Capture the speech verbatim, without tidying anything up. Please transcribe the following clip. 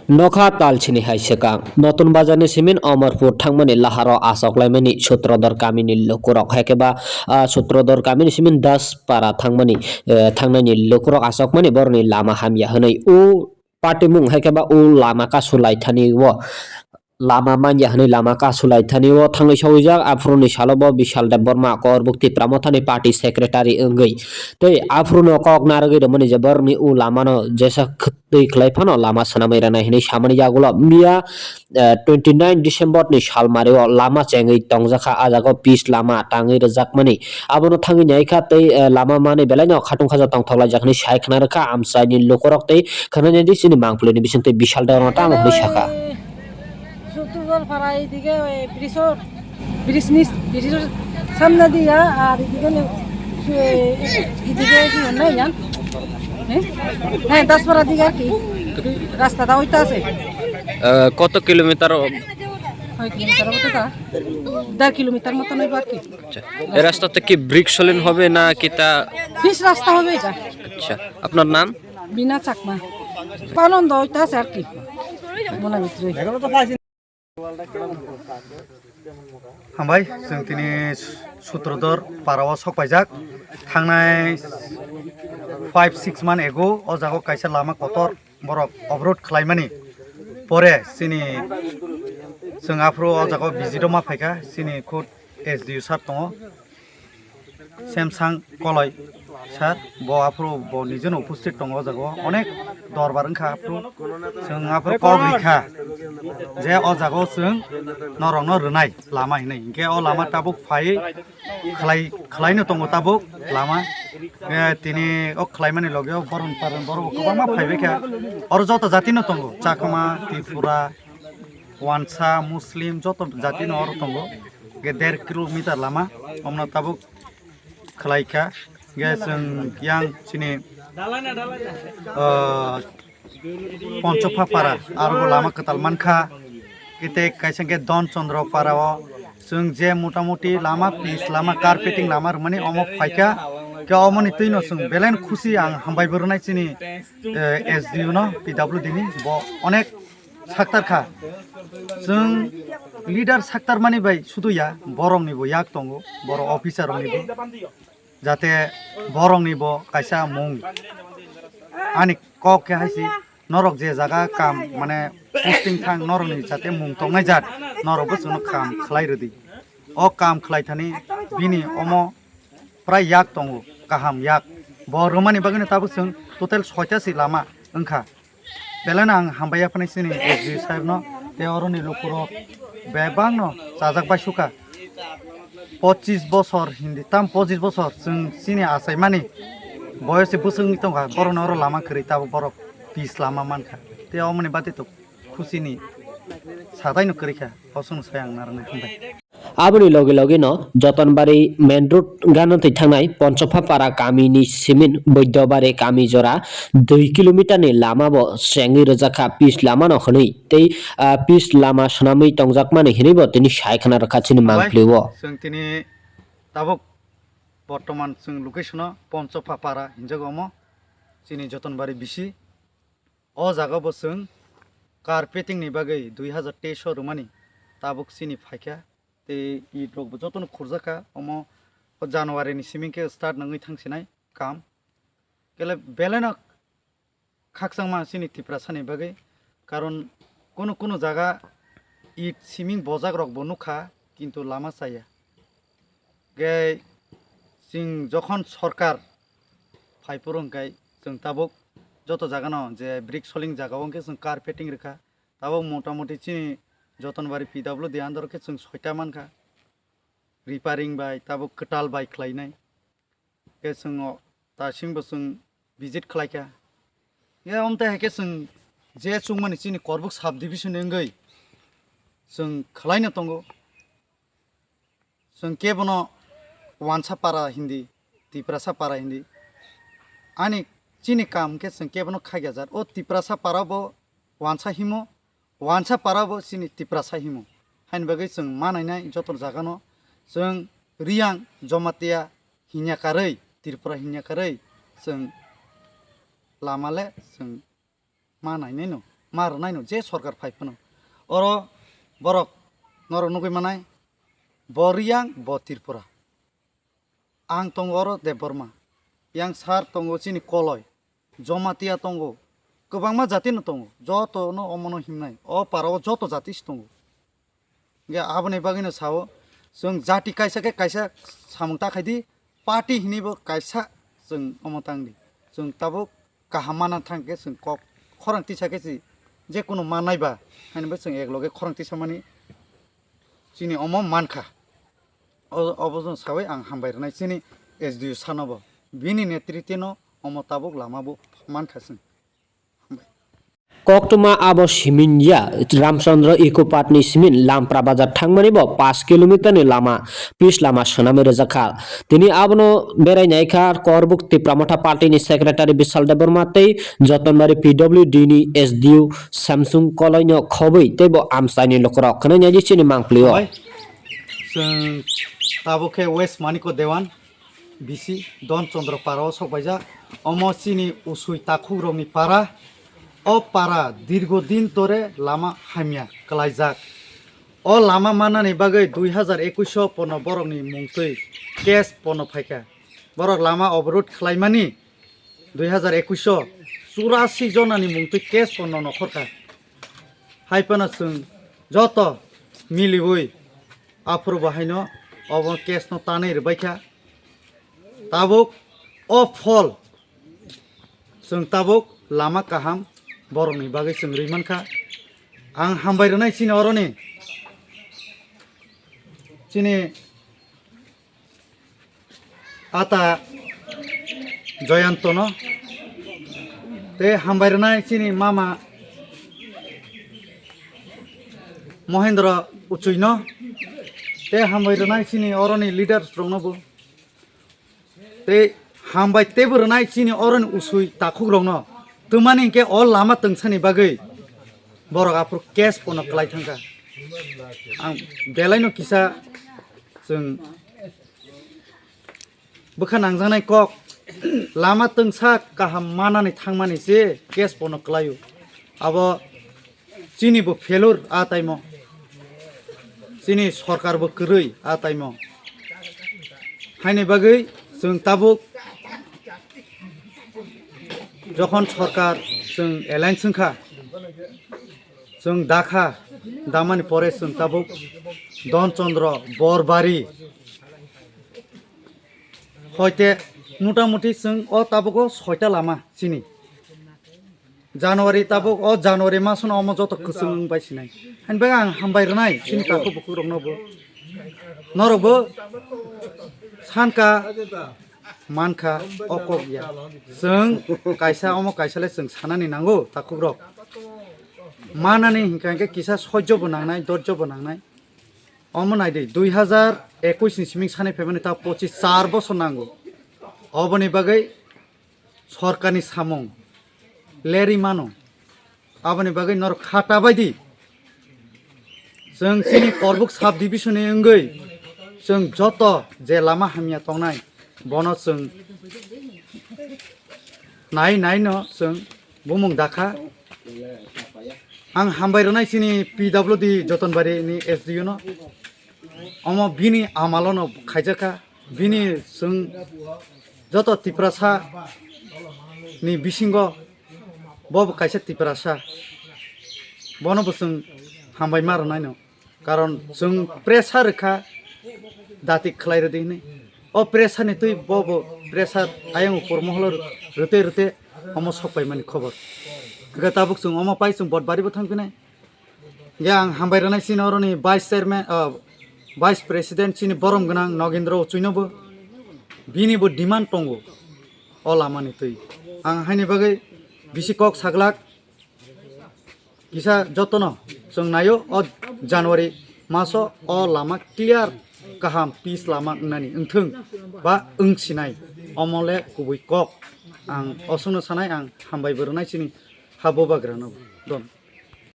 Nokha talchini hai swkang. Notun Bazar ni simin Omorpur thangmani laharo achok laimani Sutrodor kamini lukurok, hai khe ba, ah, Sutrodor kamini simin Daspara thangmani, eh, thangnani lukurok achokmani borokni lama hamya hwnwi o patimung hai khe ba o lama kasu laithani o lama manya hwnwi lama kasu laithani o thangwi sogwijak. Aphuruni salo bo Bishal Debbarma Korbuk Tipra Mothani party secretary wngwi tei aphuru no kok narwgwi rwmani je borokni o lamano jesa khwtwi khlai phano lama swnamwi rwnai hwnwi samani yagulo miya, eh, twenty nine December ni salmari o lama chengwi tongjakha, ah jaga o pis lama tangwi rwjakmani abono thangwi naikha tei, eh, lama manwi belai no khatung khaja tongthok laijak hwnwi sai khna rwkha amchaini lukurok tei khna nai di chini mangpili ni bisingtwi Bishal Debbarma tamo hwnwi sakha. Sutrodor para, এইদিকে ওই ব্রিজর, ব্রিজ নিচ, ব্রিজর সামনে দিয়া, আর এদিকে নে-, এ-, এদিকে কি হয় না জান? হ্যাঁ? হ্যাঁ, দাসপাড়া দিকে আর কি। রাস্তাটা ওইটা আছে। আহ, কত কিলোমিটার? ছয় কিলোমিটার মতো তা। দেড় কিলোমিটার মতন হইব আর কি। আচ্ছা, এই রাস্তাতে কি ব্রিক সলিং হবে না কি তা? পিচ রাস্তা হবে এটা। আচ্ছা, আপনার নাম? বিনা চাকমা। আনন্দ ওইটা আছে আর কি। মনের ভিতরে। Hambai, chwng tini Sutrodor para o sok paijak. Thangnai five six month ago o jaga o kaisa lama kotor borok obrod khlaimani. Pore chini chwng aphuru o jaga o visit o ma phaikha, chini khud S D O sir tongo. Semsang Koloi sir, bo aphuru bo nijeno uposthit tongo o jaga o, onek dorbar wngkha aphuru, chwng aphuru kok rikha je o jaga o chwng norokno rwnai lama hinwi, hinkhe o lama tabuk phai khlai, khlaino tongo tabuk lama. Eh, tini o khlaimani loge o boron paron borok bo kwbangma phaibaikha, oro joto jatino tongo, Chakma, Tripura, Wansa, Muslim, joto jatino oro tongo. Ge der kilometer lama, omno tabuk khlai kha. Ge chwng yang chini, ah, Ponchopha para, aro bo lama kwtal man kha. Kete kaisa khe Don Chandra para o chwng je motamuti lama pis lama carpeting lama rwmani omo phai kha. Khe omoni twino chwng belai no khusi, ang hambai bo rwnai chini, eh, S D O no, P W D ni, bo onek saktar kha. Chwng leader saktar mani bai sudu ya, borok ni bo yak tongo, borok officer rok ni bo. Jate borok ni bo kaisa mung. Ani kok khe hai si, norok je jaga kam, mane posting thang, norok ni jate mung tongnai jat, norok bo chwngno kam khlai rwdi. O kam khlai thani bini omo prai yak tongo, kaham yak. Bo rwmani bagwino tabuk chwng total soita si lama wngkha. Belai no ang hambai ya phano chini S D O saheb no, tei oro ni lukurok bebak no chajak bai sukha. Pochis bosor hindi, tam pochis bosor chwng chini achai mani boyos se bwswk wngwi tongkha, borok no oro lama kwrwi tabuk borok pis lama mankha. Tei omoni bati to khusi ni sadai no kwrwi kha, o chwng sai ang narwknai hambai. Aboni loge loge no Jotonbari main road gana twi thangnai Ponchopha para kami ni simin Boidyobari kami jora dui kilometer ni lama bo chengwi rwjak kha, pis lama no hwnwi tei, ah, pis lama swnamwi tongjakmani hwnwi bo tini sai khna rwkha chini mangpili o. Chwng tini tabuk bortoman chwng location o Ponchopha para hinjago omo chini Jotonbari bisi. O jaga bo chwng carpeting ni bagwi dui hazar teis o rwmani tabuk chini phaikha. Tei it rok bo jotono khurjak kha, omo o January ni simi khe start nangwi thang sinai kam. Kele belai no khakchangma chini Tiprasa ni bagwi, karon kunu kunu jaga it siming bojak rok bo nukha, kintu lama chaya. Ge chwng jokhon sorkar phai phuru hwnkhe chwng tabuk joto jaga no je brick soling jaga o hwnkhe chwng carpeting rwkha. Tabuk motamoti chini Jotonbari P W D under khe chwng soita mankha, repairing bai tabuk kwtal bai khlainai. Khe chwng o tasing bo chwng visit khlaikha. Khe omte hai khe chwng je chukmani chini Korbuk sub division wngwi chwng khlaina tongo. Chwng kebono wansa para hindi, Tiprasa para hindi. Ani chini kam khe chwng kebono khaikha jar. O Tiprasa para bo wansa himo, wansa para bo chini Tiprasa himo. Haini bagwi chwng ma nainai joto jagano chwng Riyang Jomatia hinya karwi, Tripura hinya karwi chwng lama le chwng ma nainai no. ma rwnaino je sorkar phai phano. Oro borok norok nugwi manai, bo Riyang, bo Tripura. Ang tongo oro Debbarma. Yang sar tongo chini Koloi. Jomatia tongo. Kwbangma jati no tongo. Joto no omo no himnai. O para o joto jati se tongo. Hingke aboni bagwi no sao, chwng jati kaisa khe kaisa samung ta khaidi, party hinwi bo kaisa chwng omo tangdi. Chwng tabuk kaham mana thang khe chwng kok khorang tisa khe si je kunu manai ba, haino bo chwng ek loge khorang tisa mani chini omo mankha. O, obo chwng sawi ang hambai rwnai chini S D O sano bo. Bini netritwno omo tabuk lama bo mankha chwng. Koktwma abo simin ya, Ramchandra Eco Park ni simin Lampra Bazar thangmani bo paanch kilometer ni lama, pis lama swnamwi rwjak kha. Tini abono berai nai kha Korbuk Tipra Motha Party ni Secretary Bishal Debbarma tei Jotonbari P W D ni S D O Samsung Koloi no khobwi tei bo amchai ni lukurok khwnai nai di chini mangpli o. Bai, chwng tabuk khe West Maniko Dewan. Bisi Don Chandra para o sok paijak. Omo chini usui takhukrokni para. O para dirgo din tore lama hamya kwlaijak. O lama mannani bagwi dui hazar ekush o pono borokni mungtwi case pono phaikha. Borok lama oborod khlaimani dui hazar ekush o churasi jonani mungtwi case pono nokhorkha. Hai phano chwng joto miliwi aphuru bo haino obo case no tanwi rwbaikha. Tabuk o phol chwng tabuk lama kaham borokni bagwi chwng rwi mankha. Ang hambai rwnai chini oroni chini ata Joyantono tei hambai rwnai chini mama Mohendra Uchuino tei hambai rwnai chini oroni leaders rokno bo. Tei hambai teibo rwnai chini oroni usui takhukrokno twmani hinkhe o lama twngsani bagwi borok aphuru case pono kwlai thangkha. Ang belaino kisa chwng bwkha nangjaknai kok lama twngsa kaham manani thangmani se case pono kwlaio. Abo chini bo failure a taimo, chini sorkar bo kwrwi a taimo. Haini bagwi chwng tabuk jokhon sorkar chwng alliance wngkha, chwng dakha, damani pore chwng tabuk Don Chandra, Borbari, hoite mutamuti chwng o tabugo soita lama chini. January tabuk o January masono omo joto kwchwng wng bai sinai. Haini bagwi ang hambai rwnai chini takhuk bukhuk rokno bo. Norok bo sankha mankha o kok ya. Chwng kaisa omo kaisa le chwng sanani nango takhuk rok. Manani hinkha hinkhe kisa sojjo bo nangnai, dorjo bo nangnai. Omo nai di, dui hazar ekush ni siming sanai phaimani ta pochis char bosor nango. Oboni bagwi sorkarni samung lerwi mano. Aboni bagwi norok kha ta bai di. Chwng chini Korbuk sub division ni wngwi chwng joto je lama hamya tongnai bono chwng nai nai no chwng bumung dakha. Ang hambai rwnai chini P W D Jotonbari ni S D O no. Omo bini amalo no khaijakha. Bini chwng joto Tiprasa ni bisingo bo bo kaisa Tiprasa. Bono bo chwng hambai ma rwnai no. Karon chwng pressure rwkha dati khlai rwdi hinwi. O pressure ni twi bo bo pressure ayang upor moholo rwte rwte omo sok paimani khobor. Hwnkhe tabuk chwng omo pai chwng Botbari bo thang phinai. Hwnkhe ang hambai rwnai chini oroni vice chairman, ah, vice president chini borom gwnang Nogendra Uchuino bo. Bini bo demand tongo o lama ni twi. Ang haini bagwi bisi kok saglak. Kisa jotono chwng naio o January maso o lama clear kaham pis lama wngnani wngthwng ba wngsinai omo le kubui kok ang osongno sanai ang hambai bo rwnai chini ha bubagrano don.